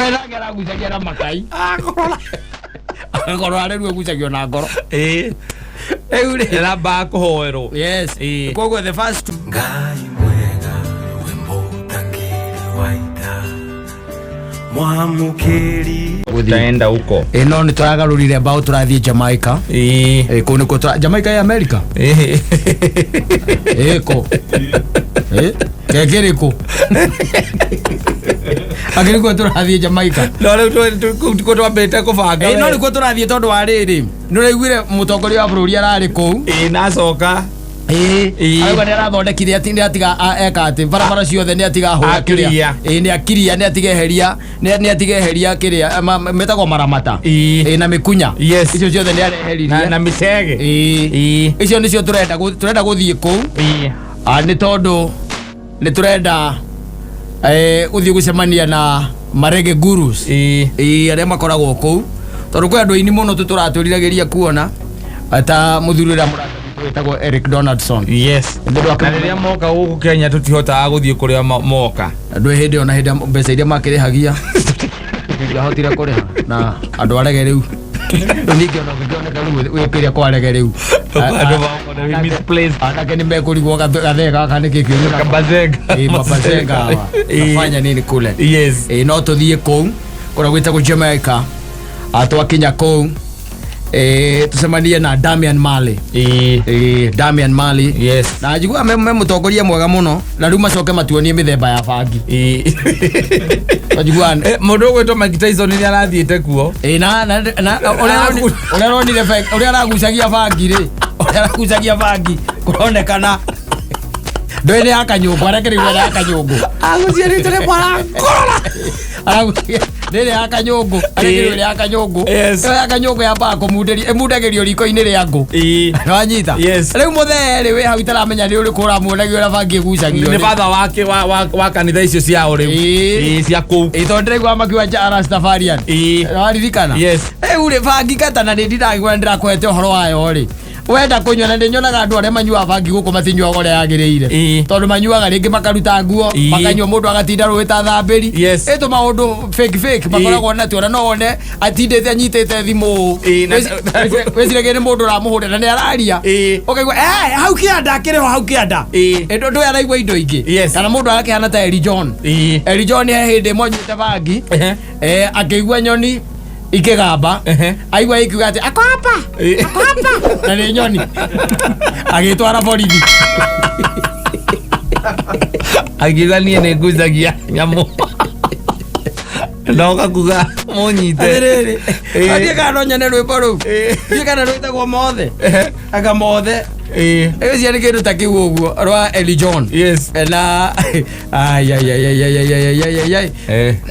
Ũrĩa nake aragucagia na makai. Akorora. Agakorora rĩu agucagio na ngoro. Ĩĩ. Rĩu rĩ. Ĩrambaga kũhoerwo. Yes. Ĩĩ. Koguo the first Ngai mwega we mũtangĩri wa ita mwamũkĩri Tutaenda huko. Ĩ no nĩ tũragarũrire mbaũ tũrathiĩ Jamaica. Ĩĩ. Ĩ kũu nĩkuo tũra Jamaica ya America. Ĩĩ. Ĩ kũ? Ĩ kekĩrĩ kũ? Akĩrĩ kuo tũrathiĩ Jamaica. No rĩu kũu tikuo twambĩte kũbanga. Ĩ no nĩkuo tũrathiĩ tondũ wa rĩrĩ. Nĩ ũraiguire mũtongoria wa bũrũri ararĩ kũu. Ĩĩ nacoka. Ĩĩ. Ĩĩ. Arauga nĩ arathondekire atĩ nĩ atiga eka atĩ barabara ciothe nĩ atiga hũra Akiria. kĩrĩa. Ĩĩ nĩ akiria nĩ atiga eheria nĩ atiga eheria kĩrĩa metagwo maramata. Ĩĩ. Ĩĩ na mĩkunya. Yes. Icio ciothe nĩ areheririe. Na mĩcege. Ĩĩ. Ĩĩ. Icio nĩcio tũrenda gũthiĩ kũu. Ĩĩ. Ah, nĩ tondũ nĩ tũrenda gũthiĩ gũcemania na marege gurus. Ĩĩ. Ĩĩ arĩa makoragwo kũu tondũ kwĩ andũ aini mũno tũtũratwĩriragĩria kuona ta mũthuri ũrĩa mũrata witũ wĩtagwo Eric Donaldson. Yes. Mũndũ Na rĩrĩa moka gũkũ Kenya tũtihotaga gũthiĩ kũrĩa moka. Andũ hĩndĩ ĩyo na hĩndĩ mbeca iria makĩrĩhagia tũtingĩahotire kũrĩha na andũ arege rĩu rĩu ningĩ ona ũngĩkĩoneka rĩu wĩ kĩrĩa kwa arege rĩu. Andũ makona we misplaced. Anake nĩ mekũrigwo gathee gaka nĩkĩ kĩũru nako. Kabazenga. Ĩĩ, mabazenga hawa. Ĩĩ. Nafanya nini kule? Yes. Ĩĩ, no tũthiĩ kũu kũrĩa gwĩtagwo Jamaica. Ah, twakinya kũu tũcemanie na Damian Marley. Ĩĩ. Ĩĩ, Damian Marley. Yes. Na njiguaga me mũtongoria mwega mũno na rĩu macoke matuonie mĩthemba ya bangi. Ĩĩ. Njiguaga Mũndũ ũgwĩtwo Mike Tyson nĩ arathiĩte kuo. Ĩĩ, na ũrĩa aronire ũrĩa aragucagia bangi rĩ, ũrĩa aragucagia bangi kũronekana ndũĩ nĩ ya kanyũngũ, arekereirio nĩ ya kanyũngũ. Aguciarĩte nĩ mwana. Aragucagia nĩ ya kanyũngũ, arekereirio nĩ ya kanyũngũ. Yes. Ĩyo ya kanyũngũ yambaga kũmundĩrio, ĩmundagĩrio riko-inĩ rĩa ngũ. Ĩĩ. Nĩwanyita? Yes. Rĩu mũthee rĩ wĩ hau itaramenya nĩ ũrĩkũ ũramuonagia ũrĩa bangi ĩgucagio Nĩ rĩ. batha wake wa kanitha icio ciao rĩu. Ĩĩ. Ĩĩ, cia kũu. Ĩĩ, tondũ ndĩraigua makiuga Rastafarian. Ĩĩ. Waririkana? Yes. Rĩu rĩ bangi kata na nĩ ndindaigua ndĩrakũhete ũhoro wayo rĩ wenda kũnyua na nĩnyonaga andũ arĩa manyuaga bangi gũkũ matinyuaga ũrĩa yagĩrĩire. Ĩĩ. Tondũ manyuaga rĩngĩ makaruta nguo. Ĩĩ. Makanyua mũndũ agatinda rũĩ ta thambĩri. Yes. Ĩ tũmaũndũ fake fake makoragwo natuo na no wone atindĩte anyitĩte thimũ. Ĩĩ, Wĩciragia nĩ mũndũ ũramũhũrĩra na nĩ araria. Ĩĩ. Ũkaigua hau kĩanda akĩrĩ ho hau kĩanda. Ĩĩ. Ĩ, ndũĩ araigua indo ingĩ. Yes. Kana mũndũ agakĩhana ta Eli John. Ĩĩ. Eli John he hĩndĩ ĩmwe anyuĩte bangi. Ehe. Akĩigua nyoni ikĩgamba. Ehe. Aigua ikiuga atĩ ako hapa. Ĩĩ. Ako hapa. Na nĩ nyoni. Agĩtwara borithi. Akiuga niĩ nĩ ngucagia nyamũ. Na ũgakuga mũnyite. Atĩrĩrĩ. Ĩĩ. Ndiĩ kana no nyone rwĩmbo rũu. Ĩĩ. Ndiĩ kana rwĩtagwo mothe. Ehe. Anga mothe. Ĩĩ. Ĩcio nĩ kĩndũ ta kĩu ũguo rwa Eli John. Yes. Na ai ai ai ai ai ai ai ai ai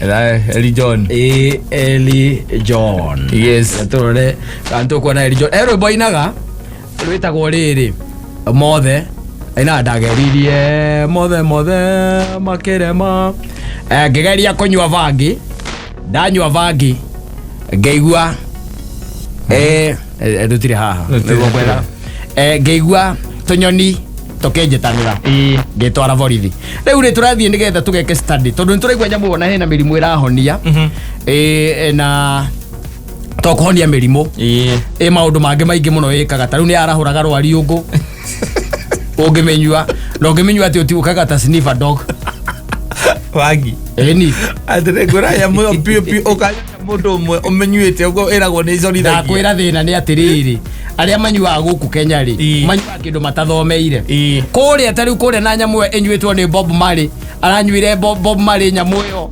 ai. Eli John. Ĩĩ, Eli John. Yes. Tũrore kana tũkuona Eli John. He rwĩmbo ainaga rwĩtagwo rĩrĩ mothe ainaga ndageririe mothe mothe makĩrema. Ngĩgeria kũnyua bangi, ndanyua bangi ngĩigua tũtirĩ haha. Tũtirĩ. Nĩguo ngwetha. Ngĩigua tũnyoni tũkĩnjĩtanĩra. Ĩĩ. Ngĩtwara borithi. Rĩu rĩ tũrathiĩ nĩgetha tũgeke study tondũ nĩ tũraigua nyamũ ona hena mĩrimũ ĩrahonia. Ĩĩ, na to kũhonia mĩrimũ. Ĩĩ. Ĩ maũndũ mangĩ maingĩ mũno ĩkaga ta rĩu nĩ yarahũraga rwariũngũ ũngĩmĩnyua na ũngĩmĩnyua atĩ ũtiũkaga ta sniffer dog. Bangi. Ĩni. Atĩrĩ ngwĩra nyamũ ĩyo piũ piũ ũkanyua mũndũ ũmwe ũmĩnyuĩte ũguo ĩragwo nĩ icorithagia. Ndakwĩra thĩna nĩ atĩrĩrĩ arĩa manyuaga gũkũ Kenya rĩ Ĩĩ. manyuaga kĩndũ matathomeire. Ĩĩ. Kũrĩa ta rĩu kũrĩa na nyamũ ĩyo ĩnyuĩtwo nĩ Bob Marley aranyuire Bob Marley nyamũ ĩyo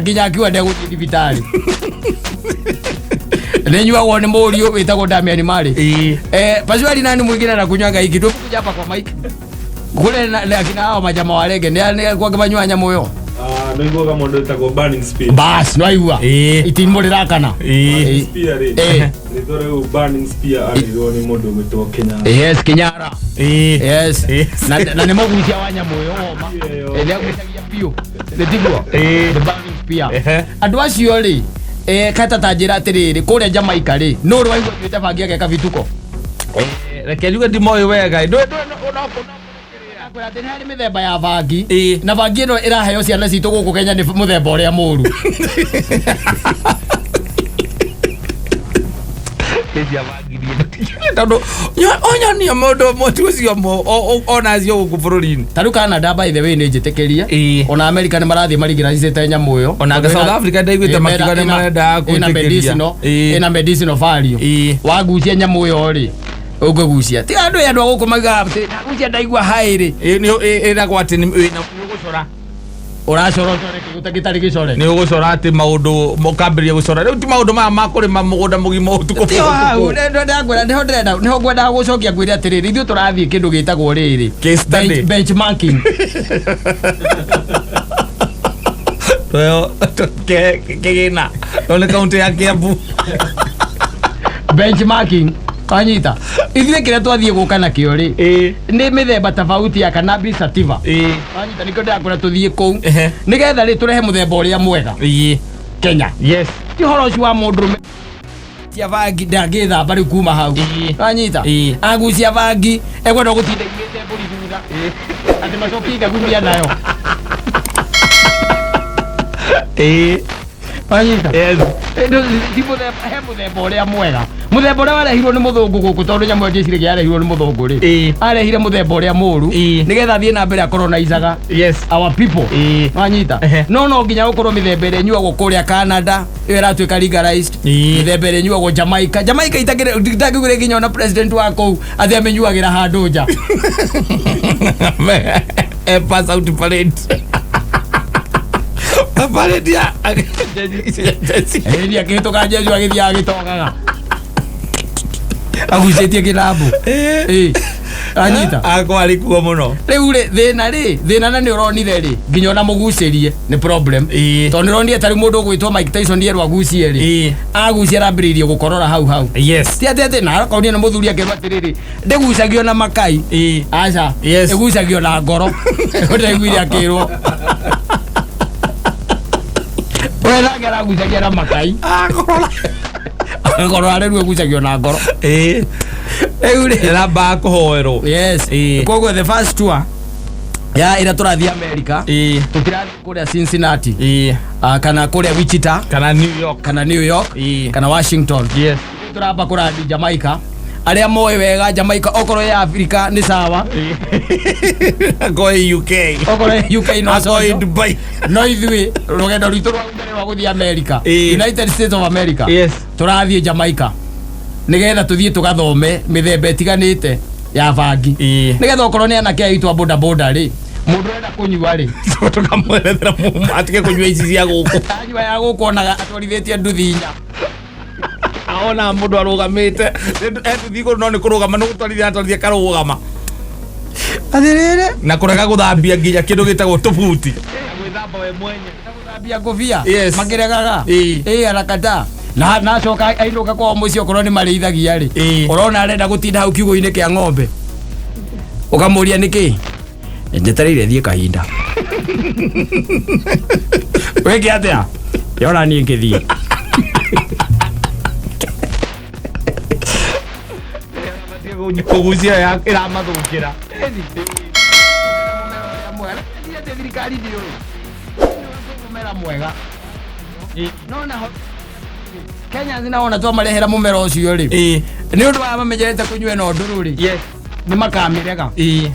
nginya akiuga ndegũthiĩ thibitarĩ. Nĩnyuagwo nĩ mũriũ wĩtagwo Damian Marley. Ĩĩ. Pasuari nani mwingine anakunywanga hiki tukuja hapa kwa mic kule na akina hao majamaa wa rege nĩ kwangĩ manyua nyamũ ĩyo. Nĩiguaga mũndũ wĩtagwo Burning Spear. Bas nĩwaigua. Ĩĩ. Itimũ rĩrakana. Ĩĩ. Spear rĩ, Ĩĩ. rĩtwa rĩu Burning Spear arĩirwo nĩ mũndũ ũgwĩtwo Kĩnyara. Yes, Kinyara. Ĩĩ. Yes. Yes. Na nĩ mũgucia wa nyamũ ĩyo woma. Ĩyo. Nĩ agucagia biũ. Nĩ tiguo? Ĩĩ. The Burning Spear. Ehe. Andũ acio rĩ kata ta njĩra atĩrĩrĩ kũrĩa Jamaica rĩ nũ ũrĩ waigua anyuĩte bangi ageka bituko? Reke njuge ndimoĩ wega. Ndũĩ no. Kwĩra atĩ nĩ harĩ mĩthemba ya bangi Ĩĩ. na bangi ĩno ĩraheo ciana citũ gũkũ Kenya nĩ mũthemba ũrĩa mũru. Tondũ onyonia mũndũ ũmwe ti ũcio ũmwe onacio gũkũ bũrũri-inĩ. Ta rĩu Canada, by the way, nĩ njĩtĩkĩrie. Ĩĩ. Ona America nĩ marathiĩ marigiracĩte nyamũ ĩyo. Ona South Africa ndaiguĩte Ĩĩ, makiuga nĩ marendaga ĩna kwĩtĩkĩria. medicinal Ĩĩ. ĩna medicinal value. Ĩĩ. Wagucia nyamũ ĩyo rĩ, ũngĩgucia ti andũ andũ a gũkũ maugaga atĩ ndagucia ndaigua haĩ rĩ. Ĩĩ, ĩragwo atĩ nĩ ũgũcora. Ũracora ũcore kĩgũta gĩtarĩ gĩcore. Nĩ ũgũcora atĩ maũndũ ũkambĩrĩria gũcora rĩu ti maũndũ maya ma kũrĩma mũgũnda mũgima ũtukũ. Tiho hau ndĩrakwĩra nĩho ndĩrenda nĩho ngwendaga gũcokia ngwĩre atĩrĩrĩ, ithuĩ tũrathiĩ kĩndũ gĩtagwo rĩrĩ Case study. Benchmarking. Toyo kĩgĩna no nĩ kaũntĩ ya Kiambu. Benchmarking, wanyita? Ithuĩ kĩrĩa twathiĩ gũka nakĩo rĩ, Ĩĩ. nĩ mĩthemba tofauti ya cannabis sativa. Ĩĩ. Wanyita? Nĩkĩo ndĩrakwĩra tũthiĩ kũu Ehe. nĩgetha rĩ tũrehe mũthemba ũrĩa mwega Ĩĩ. Kenya. Yes. Ti ũhoro ũcio wa mũndũrũme cia bangi ndangĩthamba rĩu kuma hau. Ĩĩ. Wanyita? Ĩĩ. Agucia bangi ekwenda gũtinda igĩte mbũri thutha atĩ macokie ikagumia nayo. Ĩĩ. Wanyita? Yes. Ti mũthemba, he mũthemba ũrĩa mwega, mũthemba ũrĩa warehirwo nĩ mũthũngũ gũkũ, tondũ nyamũ ĩyo ndĩciragia yarehirwo nĩ mũthũngũ rĩ, Ĩĩ. arehire mũthemba ũrĩa mũru Ĩĩ. nĩgetha athiĩ na mbere akoronaizaga Yes. our people. Ĩĩ. Wanyita? Ehe. No nginya gũkorwo mĩthemba ĩrĩa ĩnyuagwo kũrĩa Canada ĩyo ĩratuĩka legalized. Ĩĩ. Mĩthemba ĩrĩa ĩnyuagwo Jamaica, Jamaica itangĩgũre nginya ona president wa kũu atĩ amĩnyuagĩra handũ nja. Pass out parade. Parade ya jeshi. Ĩni akĩhĩtũka jesu agĩthiaga agĩtogaga agucĩtie kĩrambu. Ĩĩ. Anyita? Akwa arĩ kuo mũno. Rĩu rĩ, thĩna rĩ, thĩna na nĩ ũronire rĩ, nginya ona mũgucĩrie nĩ problem. Ĩĩ. Tondũ nĩ ũronire tarĩu mũndũ ũgwĩtwo Mike Tyson erwo agucie rĩ, Ĩĩ. agucia arambĩrĩirie gũkorora hau hau. Yes. Ti atĩ na akonio nĩ mũthuri akĩrwo atĩrĩrĩ, ndĩgucagio na makai. Ĩĩ. Aca. Yes. Ĩgucagio na ngoro. Ũtaiguire akĩrwo we nake aragucagia na makai. Akorora. Akorora rĩu ĩgucagio na ngoro. Ĩĩ. Rĩu rĩ, Ĩrambaga kũhoerwo. Yes. Ĩĩ. Koguo the first tour ya ĩrĩa tũrathiĩ America, Ĩĩ. tũtirathiĩ kũrĩa Cincinnati, Ĩĩ. kana kũrĩa Wichita, Kana New York. kana New York, Ĩĩ. kana Washington. Yes. Tũramba kũrathiĩ Jamaica. Arĩa moĩ wega Jamaica, okorwo ya Africa nĩ sawa. Akoe UK. Okorwo ya UK no Akoe coco. Dubai. No ithuĩ rũgendo rwitũ rwa mbere rwa gũthiĩ America, Ĩĩ. United States of America, Yes. tũrathiĩ Jamaica nĩgetha tũthiĩ tũgathome mĩthemba ĩtiganĩte ya bangi, Ĩĩ. nĩgetha okorwo nĩ anake aitũ a boda boda rĩ, mũndũ ũrenda kũnyua rĩ, Tũkamwerethera mũma atige kũnyua ici cia gũkũ. Anyua ya gũkũ onaga atwarithĩtie nduthi inya. Aona mũndũ arũgamĩte enduthi igũrũ no nĩ kũrũgama nĩ gũtwarithia atwarithia karũgama Atĩrĩrĩ. Na kũrega gũthambia nginya kĩndũ gĩtagwo tũbuti. Gwĩthamba we mwenye gũthambia ngũbia. Yes. Makĩregaga. Ĩĩ. Ĩĩ, arakata na nacoka ainũka kwao mũciĩ okorwo nĩ marĩithagia rĩ, Ĩĩ. ũrona arenda gũtinda hau kiugũ-inĩ kĩa ng'ombe, ũkamũria nĩkĩ, njetereire thiĩ kahinda wĩke atĩa, yona niĩ ngĩthiĩ. Kũgucia ĩramathũkĩra. Thirikari ndĩũĩ mũmera mwega no naho Kenya naona twamarehera mũmera ũcio rĩ, Ĩĩ. nĩ ũndũ wa mamenyerete kũnyua ĩno ndũrũ rĩ, Yes. nĩ makamĩrega Ĩĩ.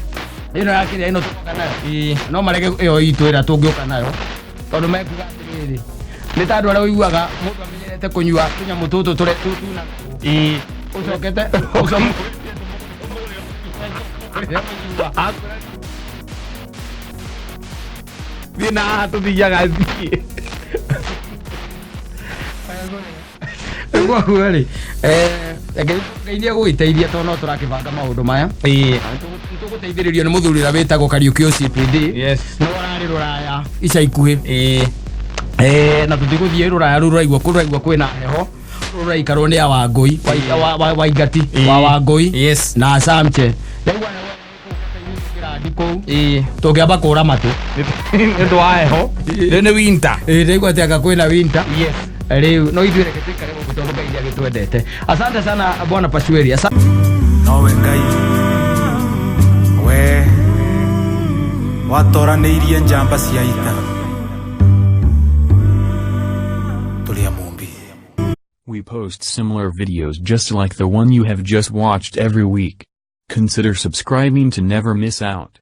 ĩno ya kĩrĩa ĩno tũroka nayo. Ĩĩ. No marege ĩyo itũ ĩrĩa tũngĩũka nayo, tondũ mekuga atĩrĩrĩ, nĩ ta andũ arĩa ũiguaga mũndũ amenyerete kũnyua tũnyamũ tũtũ tũrĩa tuna Ĩĩ. ũcokete ũcokete. Thiĩ na haha tũthiaga thiĩ. Koguo rĩ, reke Ngai nĩ egũgĩteithia tondũ no tũrakĩbanga maũndũ maya. Ĩĩ. Tũgũteithĩrĩrio nĩ mũthuri ũrĩa wĩtagwo Kariũki OCPD. Yes. No ararĩ rũraya ica ikuhĩ. Ĩĩ. Na tũtigũthiĩ rũraya rũu rũraigua kũraigua kwĩna heho, rũraikarwo nĩ awangũi waingati wa Wangũi Yes. na Samche. Ndaigua kĩrandi kũu Ĩĩ. tũngĩamba kũra matũ. Nĩ ũndũ wa heho. Rĩu nĩ winter. Ĩĩ, ndaigua atĩ anga kwĩna winter. Yes. Rĩu no ithuĩ reke tũikare gũkũ tondũ Ngai nĩagĩtwendete. Asante sana bwana Pasueri. Nowe Ngai we. Watoranĩirie njamba cia ita. Tũrĩ a Mũmbi. We post similar videos just like the one you have just watched every week. Consider subscribing to never miss out.